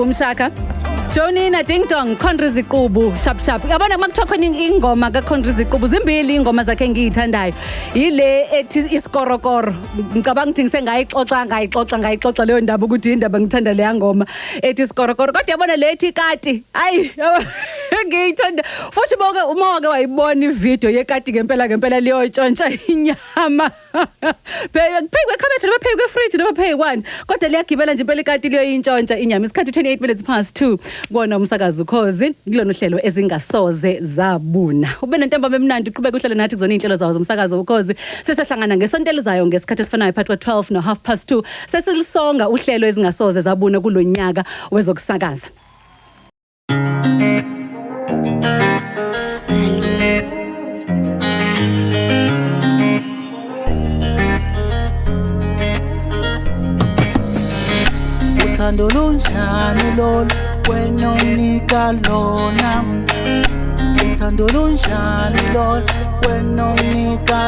Boom Shaka. Jonina Ding Dong, Conri Ziqubu, sharp sharp. Yabona uma kuthiwa khona ingoma kaConri Ziqubu, zimbili ingoma zakhe engiyithandayo. Ile ethi Isikorokoro. Ngicabanga ukuthi ngisengayixoxa ngayixoxa ngayixoxa leyo ndaba ukuthi indaba ngithanda leya ngoma ethi Isikorokoro. Kodwa yabona le ethi Ikati. Ayi, ngiyithanda. Futhi boke uma wake wayibona ivideo yekati ngempela ngempela liyontshontsha inyama. Pheke kwekhabethe noma pheke kwefridge noma pheke kwani, kodwa liyagibela nje impela ikati liyoyintshontsha inyama. Isikhathi 28 minutes past 2 kuwona umsakazo Ukhozi kulona uhlelo Ezingasoze Zabuna. Ube nentambama emnandi, uqhubeke uhlale nathi kuzona iy'nhlelo zawo zomsakazo Ukhozi. Sesiyohlangana ngesonto elizayo ngesikhathi esifanayo phakathi kwa-12 no-half past 2, sesilisonga uhlelo Ezingasoze Zabuna kulo nyaka wezokusakaza. Uthando lunjani lolu wena onika lona? Uthando lunjani lolu wena onika?